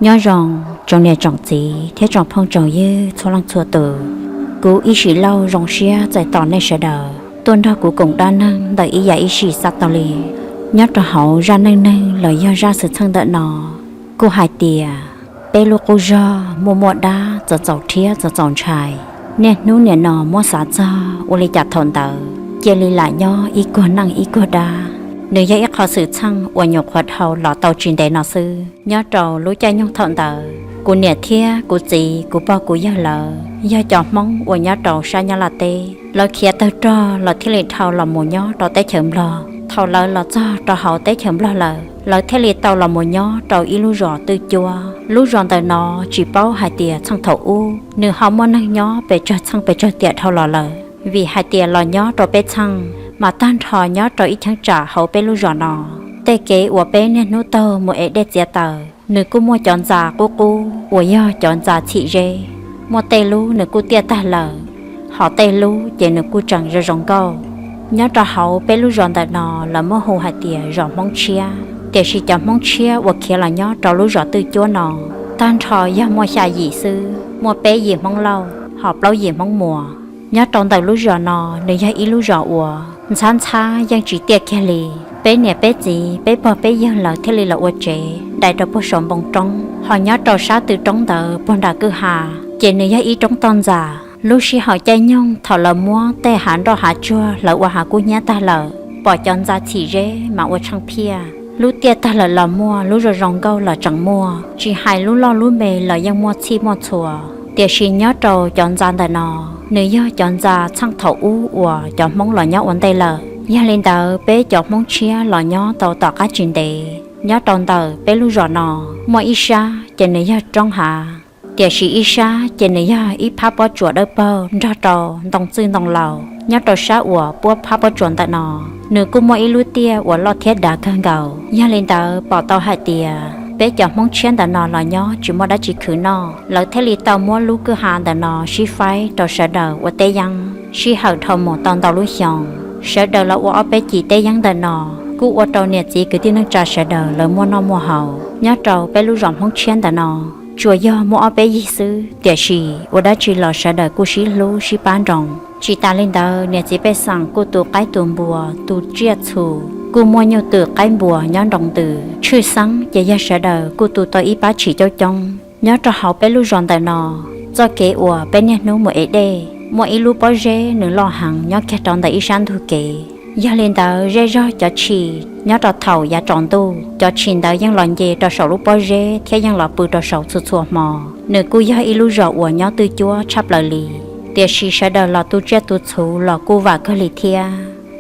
Nyob zoo tsoom niam tsoom txiv thiab tsoom phooj tsoom ywg txhua leej txhua tus. Kuv Ib Sim Lauj zoo siab txais tos nej sawv daws tuaj nrog kuv koom dab neeg ntawm ib yam ib sim xav tau li. Nyob rau hauv zaj neej neeg los yog zaj xwm txheej ntawm no, kuj hais tias peb lub qub zog muaj muaj dab txawv txaus rhiab txawv txaus ntshai. Niaj hnub niam no muab xav txog ua li cas thaum ntawd cia li lam nyob ib kuag neej ib kuag dab. Nws yog ib qho xwm txheej uas nyuam qhuav dhau los tau tsis ntev no xwb. Nyob rau lub caij nyoog thaum ntawd, kuv niam thiab kuv txiv, kuv pog kuv yawg lawv yog cov Hmoob uas nyob rau sab Nyab Laj teb, lawv khiav tawg rog los thiaj li dhau los mus nyob rau teb chaws Nplog. Thaum lawv los txog rau hauv teb chaws Nplog lawm, lawv thiaj li tau los mus nyob rau ib lub zos twj cuab. Lub zos ntawm no tsis paub hais tias txheej thaum ub nws ho muaj neeg nyob pes tsawg txheej pes tsawg tiam dhau los lawm, vim hais tias los nyob rau peb txheej, mas tag nrho nyob rau ib cheeb tsam hauv peb lub zos no. Tej kev uas peb niaj hnub taug mus ev dej txiav taws, nws kuj muaj cov ntxa qub qub uas yog cov ntxa txhim zeb, muaj tej lub nws kuj tiaj tag lawm, ho tej lub ces nws kuj tseem zoo zoo nkauj. Nyob rau hauv peb lub zos ntawm no lawv muab hu hais tias zos Hmoob Tshiab, tiam sis cov Hmoob Tshiab uas khiav los nyob rau lub zos twj cuab no tag nrho yog muaj xya yim xwb, muaj peb yim Hmoob Lauj ho plaub yim Hmoob Muas. Nyob rau ntawm lub zos no, nws yog ib lub zos uas ntxhab ntxhab yeej tsis tiaj kiag li. Peb niam peb txiv peb pog peb yawg lawv thiaj li los ua tsev dai rau puag saum npoo roob, ho nyob rau sab tw roob ntawd puag nram kwj ha, ces nws yog ib roob toj ntxas. Lub sij hawm caij nyoog thaum lawv muab tej hav nroj hav tsuag hlawv ua hav kub hnyiab tag lawm, pom cov ntxa txhim zeb mas ua tsheej phiaj. Lub tiaj tag lawm los muaj, lub zoo zoo nkauj los tseem muaj, tsis hais lub loj lub me los yeej muaj txhij muaj txhua. Tiam sis nyob rau cov ntxa ntawm no, nws yog cov ntxa txheej thaum ub uas cov Hmoob los nyob ua ntej lawm. Yog li ntawd peb cov Hmoob Tshiab los nyob tau tom qab tsis ntev. Nyob rau ntawm peb lub zos no, muaj ib sab ces nws yog roob hav, tiam sis ib sab ces nws yog ib phab pob tsuas dawb paug nrog rau ntoo txwj ntoo laus. Nyob rau sab uas puab phab pob tsuas ntawm no, nws kuj muaj ib lub tiaj uas loj thiab dav kawg nkaus. Yog li ntawd pom tau hais tias peb cov Hmoob Tshiab ntawm no los nyob tsis muaj dab tsi khwv noj, lawv thiaj li tau muab lub kwj ha ntawm no sib faib rau sawv daws ua teb yeeb. Sij hawm dhau mus tau ntau lub xyoo, sawv daws los ua ob peb cim teb yeeb ntawm no, kuj ua rau niam txiv kwv tij neej tsa sawv daws lawv muaj noj muaj haus. Nyob rau peb lub zos Hmoob Tshiab ntawm no, tsuas yog muaj ob peb yig xwb, tiam sis ua dab tsi los sawv daws kuj sib hlub sib pab nroo. Tsis tas li ntawd, niam txiv pej xeem kuj tu qaib tu npua, tu tsiaj txhu, kuj muaj nyuj twm qaib npua nyob nroo ntws. Tshwj xeeb ces yog sawv daws kuj tu tau ib pab tshis coob coob. Nyob rau hauv peb lub zos ntawm no, txoj kev uas peb niaj hnub mus ev dej, muaj ib lub pob zeb nws loj heev nyob kiag rau ntawm ib sab ntug kev. Yog li ntawd zej zog cov tshis nyob rau thaum yav tsaus ntuj, cov tshis ntawd yeej los nce rau saum lub pob zeb thiab yeej los pw rau saud txhua txhua hmo. Nws kuj yog ib lub zos uas nyob twj cuab tshaj plaws li, tiam sis sawv daws los tu tsiaj tu txhu los kuj vam kawg li thiab.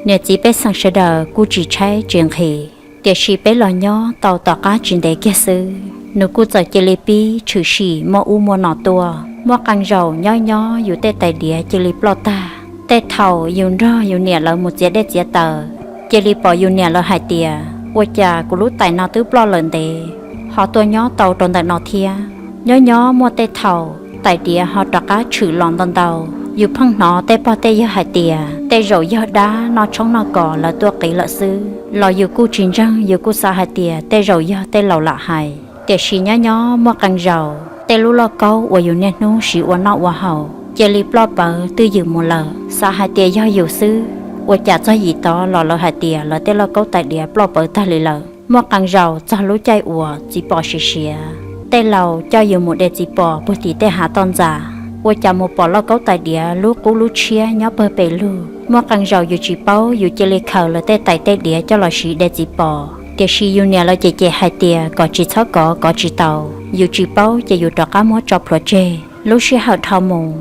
Niam txiv pej xeem sawv daws kuj tsis tshaib tsis nqhis, tiam sis peb los nyob tau tom qab tsis ntev kiag xwb, nws kuj txawm cia li pib tshwm sim muaj ub muaj no tuaj. Muaj qee zaum nyob nyob yus tej tais diav cia li ploj tag. Tej thaum yus nrog yus niam lawv mus txiav dej txiav taws, cia li pom yus niam lawv hais tias, ua cas kuv lub tais no twb ploj lawm ntev, ho tuaj nyob tau rau ntawm no thiab. Nyob nyob muaj tej thaum tais diav ho rov qab tshwm los ntau ntau. Yus pheej hnov tej pog tej yawg hais tias tej zaum yog dab noj tshoob noj kos lawv tuaj qiv lawm xwb, los yus kuj tsis ntseeg, yus kuj xav hais tias tej zaum yog tej laus lam hais. Tiam sis nyob nyob muaj qee zaum, tej lub lauj kaub uas yus niaj hnub siv ua noj ua haus cia li ploj pawv twj ywm mus lawm. Xav hais tias yog yus xwb, ua cas txog yim tod los lawv hais tias lawv tej lauj kaub tais diav ploj pawv tag li lawm. Muaj qee zaum txog lub caij uas txiv pos siav siav, tej laus coj yus mus de txiv pos puag tim tej hav toj ntxas, ua cas mus pom lauj kaub tais diav lub qub lub tshiab nyob pawg pes lug. Muaj qee zaum yus tsis paub, yus cia li khaws lawv tej tais tej diav coj los siv de txiv pos, tiam sis yus niam lawv cem cem hais tias kom tsis txhob kov, kov tsis tau. Yus tsis paub ces yus rov qab muab tso plhuav tseg. Lub sij hawm dhau mus,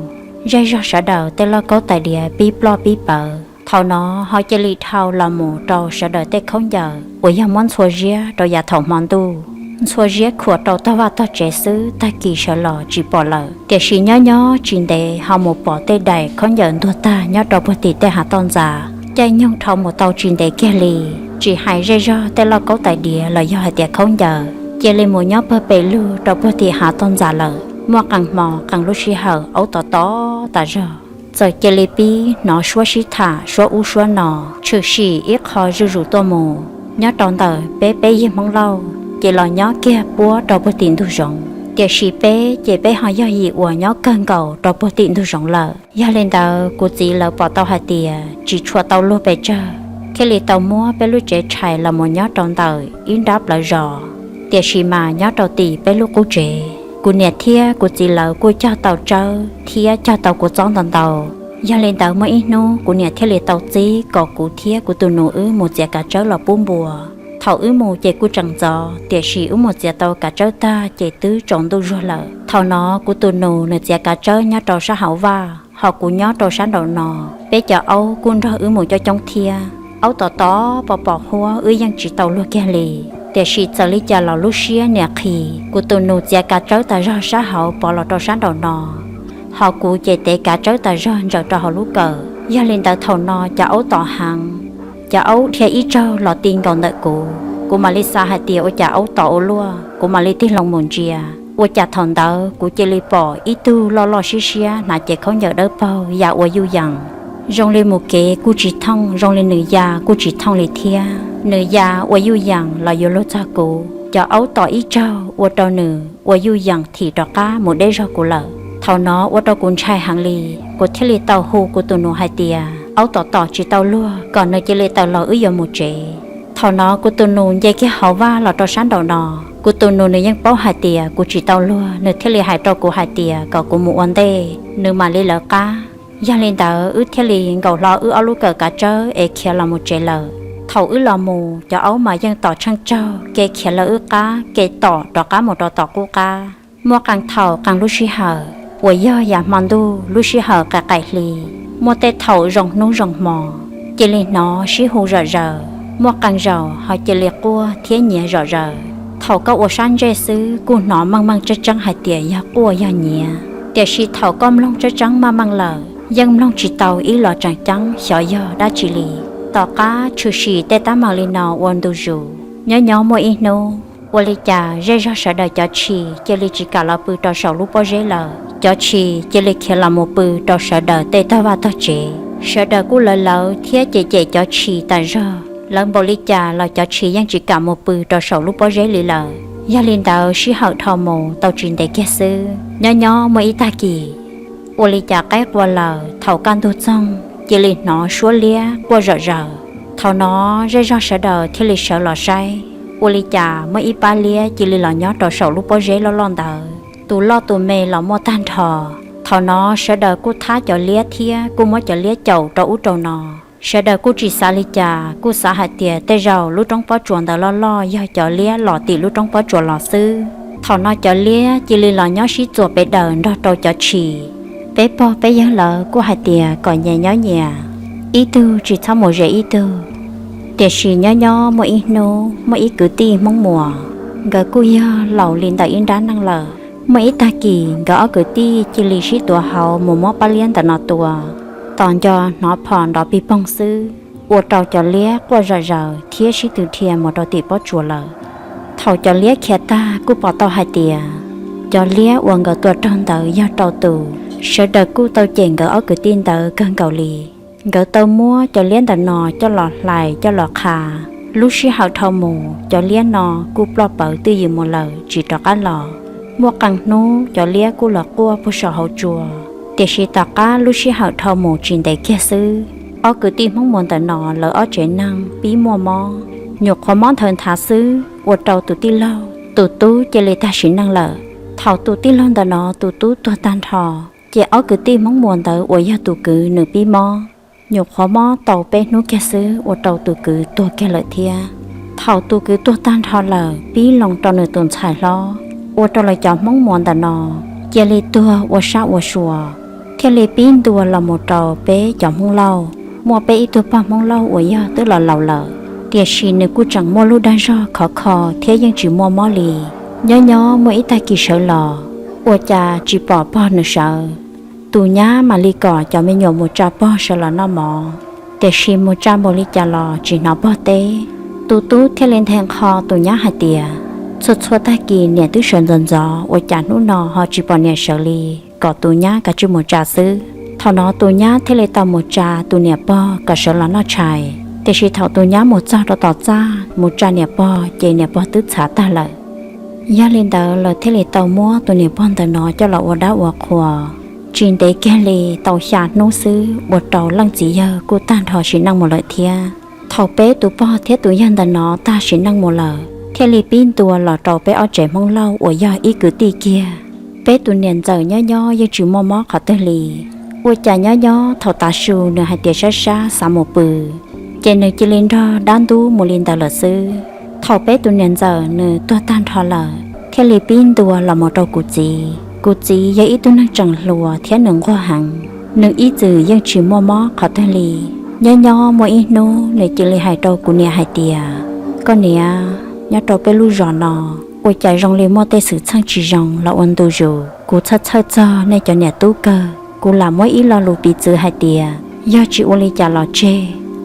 zej zog sawv daws tej lauj kaub tais diav pib ploj pib pawv. Thaum no ho cia li dhau los mus rau sawv daws tej khaub ncaws uas yog muab ntxhua ziab rau yav thaum hmo ntuj, ntxhua ziab khuam rau tog vaj tog tsev xwb, tag kis sawv los tsis pom lawm. Tiam sis nyob nyob tsis ntev ho mus pom tej daim khaub ncaws ntuag tag nyob rau puag tim tej hav toj ntxas. Caij nyoog dhau mus tau tsis ntev kiag li, tsis hais zej zog tej lauj kaub tais diav los yog hais tias khaub ncaws, cia li mus nyob pawg pes lug rau puag tim hav toj ntxas lawm. Muaj qee hmo qee lub sij hawm aub tom tom tas zog, txawm cia li pib hnov suab sib tham suab ub suab no, tshwm sim ib qho zuj zus tuaj mus. Nyob rau ntawm peb peb yig Hmoob Lauj, ces los nyob kiag puab rau puag tim ntug zoov. Tiam sis peb ces peb ho yog yim uas nyob kawg nkaus rau puag tim ntug zoov lawm. Yog li ntawd kuv txiv lawv pom tau hais tias tsis tshua tau luag pes tsawg, thiaj li tau muab peb lub tsev tshais los mus nyob rau ntawm ib nrab plawv zos. Tiam sis mas nyob rau tim peb lub qub tsev, kuv niam thiab kuv txiv lawv kuj cog tau tsawb thiab cog tau kuv txob ntau ntau. Yog li ntawd muaj ib hnub kuv niam thiaj li tau txib kom kuv thiab kuv tus nus wb mus txiav kav tsawb los pub npua. Thaum wb mus ces kuj tseem ntxov, tiam sis wb mus txiav tau kav tsawb tag ces twb tsaus ntuj zuag lawm. Thaum no kuv tus nus nws txiav kav tsawb nyob rau sab hauv vaj, ho kuv nyob rau sab nraum no. Peb cov aub kuj nrog wb mus coob coob thiab. Aub tom tom pos pos huab wb yeej tsis tau luag kiag li. Tiam sis txawm li cas los lub siab niam qhis, kuv tus nus txiav kav tsawb tas zog sab hauv pov los rau sab nraum no, ho kuv ces tev kav tsawb tas zog ntsaws rau hauv lub kawm. Yog li ntawd thaum no cov aub tom heev, cov aub dhia ib tsaug los ti nkaus ntawm kuv. Kuv mam li xav hais tias ua cas aub tom ua luaj, kuv mam li tig loo mus ntsia. Ua cas thaum ntawd kuv cia li pom ib tug loj loj siab siab hnav cev khaub ncaws dawb paug ya ua yuj yees, zoo li mus kev kuj tsis thooj, zoo li nws ya kuj tsis thooj li thiab. Nws ya ua yuj yees los yuav luag txog kuv. Cov aub tom ib tsaug ua rau nws ua yuj yees thim rov qab mus deb zog kuv lawm. Thaum no ua rau kuv ntshai heev li, kuv thiaj li tau hu kuv tus nus hais tias aub tom tom tsis tau luag, kom nws cia li tawm los wb yuav mus tsev. Thaum no kuv tus nus nce kiag hauv vaj los rau sab nraum no. Kuv tus nus nws yeej paub hais tias kuv tsis tau luag, nws thiaj li hais rau kuv hais tias kom kuv mus ua ntej, nws mam li lawv qab. Yog li ntawd wb thiaj li nkaum hlo wb ob lub kawm kav tsawb es khiav los mus tsev lawm. Thaum wb los mus cov aub mas yeej tom tsheej tsaug ke khiav lawv wb qab ke tom rov qab mus rau tom qub qab. Muaj qee thaum qee lub sij hawm uas yog yam hmo ntuj lub sij hawm qaim qaim hli, muaj tej thaum zoo hnub zoo hmo, cia li hnov sib hu zom zaws, muaj qee zaus ho cia li quaj thiab nyiav zom zaws. Thaum koj ua sab ntsej xwb kuj hnov meej meej tseeb tseeb hais tias yog quaj yog nyiav, tiam sis thaum koj mloog tseeb tseeb maj meej lawm yeej mloog tsis tau ib los tseem ceeb xyov yog dab tsi li. Tom qab tshwm sim tej teeb meem li no ua ntu zus, nyob nyob muaj ib hnub, ua li cas zej zog sawv daws cov tshis cia li tsis kam los pw rau saum lub pob zeb lawm. Cov tshis cia li khiav los mus pw rau sawv daws tej tog vaj tog tsev. Sawv daws kuj lawv lawv thiab cem cem cov tshis tas zog. Lawv npaum li cas los cov tshis yeej tsis kam mus pw rau saum lub pob zeb li lawm. Yog li ntawd sij hawm dhau mus tau tsis ntev kiag xwb, nyob nyob muaj ib tag kis, ua li cas qaib qua lawm thaum kaj ntug txoog cia li hnov suab liab quaj zom zaws. Thaum no zej zog sawv daws thiaj li sawv los saib, ua li cas muaj ib pab liab cia li los nyob rau saum lub pob zeb loj loj ntawd, tus loj tus me los muaj tag nrho. Thaum no sawv daws kuj thab cov liab thiab kuj muab cov liab caum rau ub rau no. Sawv daws kuj tsis xav li cas, kuj xav hais tias tej zaum lub roob pob tsuas ntawd loj loj yog cov liab los tim lub roob pob tsuas los xwb. Thaum no cov liab cia li los nyob sib txuas pem daws nrog rau cov tshis. Peb pog peb yawg lawv kuj hais tias kom nyias nyob nyias, ib tug tsis txhob mus zes ib tug. Tiam sis nyob nyob muaj ib hnub muaj ib kwv tij Hmoob Muas, nkawd kuj yog laus li ntawm ib nrab neej lawm. Muaj ib tag kis nkawd ob kwv tij cia li sib tuav hauv mus muab pab liab ntawm no tua. Tos nco hnov phom nrov pig poog xwb, ua rau cov liab quaj zom zaws thiab sib tw dhia mus rau tim pob tsuas lawm. Thaum cov liab khiav tag kuj pom tau hais tias cov liab uas nkawd tua raug ntawd yog rau tus. Sawv daws kuj tau cem nkawd ob kwv tij ntawd kawg nkaus li. Nkawd tau muab cov liab ntawm no coj los hlais coj los qha. Lub sij hawm dhau mus cov liab no kuj ploj pawv twj ywm mus lawm tsis rov qab los. Muaj qee hnub cov liab kuj los quaj puag saum hauv tsua. Tiam sis tom qab lub sij hawm dhau mus tsis ntev kiag xwb, ob kwv tij Hmoob Muas ntawm no lawv ob tsev neeg pib muaj mob. Nyuam qhuav mob nthawv nthav xwb ua rau tus tij laug tus tub cia li tag sim neej lawm. Thaum tus tij laug ntawm no tus tub tuag tag nrho, ces ob kwv tij Hmoob Muas ntawd uas yog tus kwv nws pib mob. Nyuam qhuav mob tau peb hnub kiag xwb ua rau tus kwv tuag kiag lawm thiab. Thaum tus kwv tuag tag nrho lawm pib loo rau nws tus ntxhais hlob, ua rau lawv cov Hmoob Muas ntawm no cia li tuag ua sab ua sua, thiaj li pib ntua los mus rau peb cov Hmoob Lauj. Muaj peb ib tug pog Hmoob Lauj uas yog twb los laus lawm, tiam sis nws kuj tseem muaj lub dag zog khov kho thiab yeej tsis muaj mob li. Nyob nyob muaj ib tag kis sawv los, ua cas tsis pom pog nws sawv. Tus nyab mam li kom cov me nyuam mus tsa pog sawv los noj mov, tiam sis mus tsa npaum li cas los tsis hnov pog teb. Tus tub thiaj li nthe nqho tus nyab hais tias, txhua txhua tag kis niam twb sawv ntxov ntxov, ua cas hnub no ho tsis pom niam sawv li, kom tus nyab kav tsij mus tsa xwb. Thaum no tus nyab thiaj li tau mus tsa tus niam pog kom sawv los noj tshais. Tiam sis thaum tus nyab mus txog rau tom txaj mus tsa niam pog ces niam pog twb txhav tag lawm. Yog li ntawd lawv thiaj li tau muab tus niam pog ntawm no coj los ua dab ua qhua. Tsis ntev kiag li tau xya hnub xwb ua rau leej txiv yawg kuj tag nrho sim neej mus lawm thiab. Thaum peb tus pog thiab tus yawg ntawm no tag sim neej mus lawm thiaj li pib ntuas los rau peb ob tsev Hmoob Lauj uas yog ib kwv tij kiag. Peb tus niam ntxawm nyob nyob yeej tsis muaj mob qhov twg li. Ua cas nyob nyob thaum tav su nws hais tias sab sab xav mus pw, ces nws cia li nrog dab ntub mus li ntawd lawm xwb. Thaum peb tus niam ntxawm nws tuag tag nrho lawm thiaj li pib ntuas los mus rau kuv txiv. Kuv txiv yog ib tug neeg tseem hluas thiab nws nquag heev, nws ib txwm yeej tsis muaj mob qhov twg li. Nyob nyob muaj ib hnub nws cia li hais rau kuv niam hais tias, koj niam, nyob rau peb lub zos no ua cas zoo li muaj tej xwm txheej tsis zoo los ua ntu zus. Kuv txhawj txhawj txog nej cov niam tub kawg, kuv lam muab ib lo lus piv txwv hais tias yog tsis ua li cas los tseg,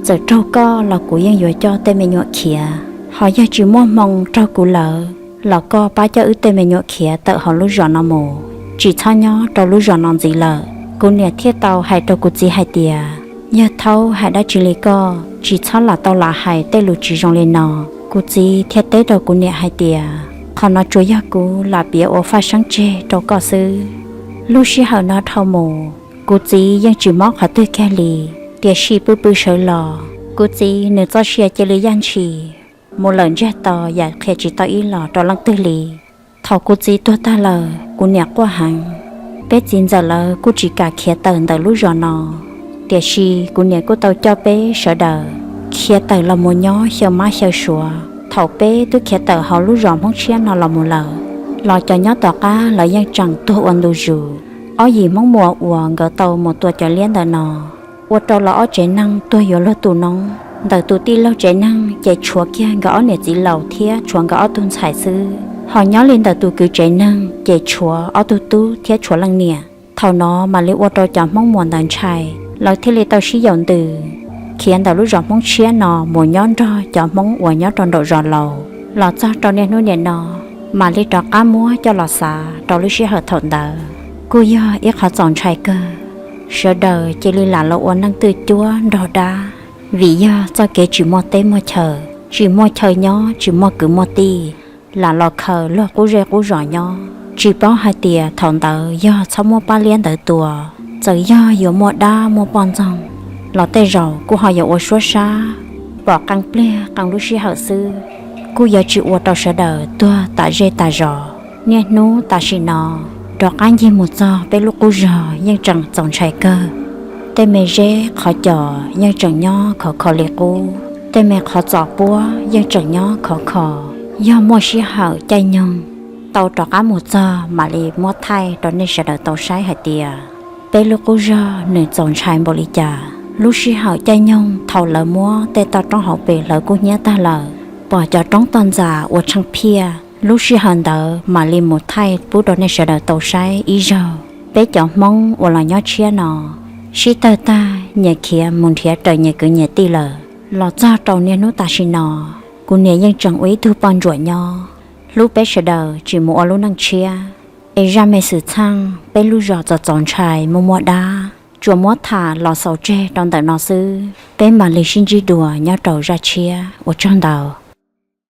txawm raug koj los kuv yeej yuav coj tej me nyuam khiav. Ho yog tsis muaj hmoo raug kuv lawm los koj pab coj wb tej me nyuam khiav tawm hauv lub zos no mus, tsis txhob nyob rau lub zos no ntxiv lawm. Kuv niam thiaj tau hais rau kuv txiv hais tias, yog thaub hais dab tsi li koj, tsis txhob lam tau lam hais tej lus tsis zoo li no. Kuv txiv thiaj teb rau kuv niam hais tias, qhov no tsuas yog kuv lam piav ua faj seeb tseg rau koj xwb. Lub sij hawm no dhau mus, kuv txiv yeej tsis mob qhov twg kiag li, tiam sis pw pw sawv los kuv txiv nws txoj sia cia li yaj ntshis mus lawm ntsiag to yam qhia tsis tau ib los rau leej twg li. Thaum kuv txiv tuag tag lawm kuv niam quaj heev. Peb txiv ntxawm lawv kuj tsis kam khiav tawm ntawm lub zos no, tiam sis kuv niam kuj tau coj peb sawv daws khiav tawm los mus nyob xyaw mab xyaw suav. Thaum peb twb khiav tawm hauv lub zos Hmoob Tshiab no los mus lawm, los cov nyob tom qab lawv yeej tseem tuag ua ntu zus. Ob yim Hmoob Muas uas nkawd tau mus tua cov liab ntawm no ua rau lawv ob tsev neeg tuag yuav luag tu noob. Ntawm tus tij laug tsev neeg ces tshuav kiag nkawd ob niam txiv laus thiab tshuav nkawd ob tug ntxhais xwb. Ho nyob li ntawm tus kwv tsev neeg ces tshuav ob tug tub thiab tshuav leej niam. Thaum no mam li ua rau cov Hmoob Muas ntawd ntshai, lawv thiaj li tau sib yaum ntws khiav ntawm lub zos Hmoob Tshiab no mus nyob nrog cov Hmoob uas nyob rau nraum zos laus. Los txog rau niaj hnub niam no mam li rov qab muab coj los xav rau lub sij hawm thaum ntawd, kuj yog ib qhov txaus ntshai kawg. Sawv daws cia li lam los ua neej twj cuab nrog dab, vim yog txoj kev tsis muaj teb muaj chaw, tsis muaj chaw nyob, tsis muaj kwv muaj tij, lam los khaws luag qub zej qub zos nyob. Tsis paub hais tias thaum ntawd yog txhob muab pab liab ntawd tua, txawm yog yuav muaj dab muaj poj ntxoog los tej zaum kuj ho yuav ua suab sab pom qee pliag qee lub sij hawm xwb, kuj yuav tsis ua rau sawv daws tuag tas zej tas zos. Niaj hnub tam sim no rov qab ncig mus txog peb lub qub zos yeej tseem txaus ntshai kawg. Tej me zeb qhov cos yeej tseem nyob khov kho li qub, tej me qhov txos puab yeej tseem nyob khov kho. Yog muaj sij hawm caij nyoog tau rov qab mus txog mam li muab thaij rau nej sawv daws tau saib hais tias peb lub qub zog nws txaus ntshai npaum li cas. Lub sij hawm caij nyoog thaum lawv muab tej toj roob hauv pes hlawv kub hnyiab tag lawm, pom cov roob toj ntxas ua tsheej phiaj. Lub sij hawm ntawd mam li mus thaij pub rau nej sawv daws tau saib ib zaug. Peb cov Hmoob uas los nyob tshiab no sib tawg tag nyias khiav mus nrhiav raws nyias kwv nyias tij lawm. Los txog rau niaj hnub tam sim no, kuv niam yeej tseem ua ib tug poj ntsuam nyob, hlub peb sawv daws tsis mus ua lub neej tshiab. Es zaj me xwm txheej peb lub zos txaus txaus ntshai muaj muaj dab tsuas muab tham los xaus tseg rau ntawm no xwb, peb mam li sib ntsib dua nyob rau zaj tshiab, ua tsaug ntau.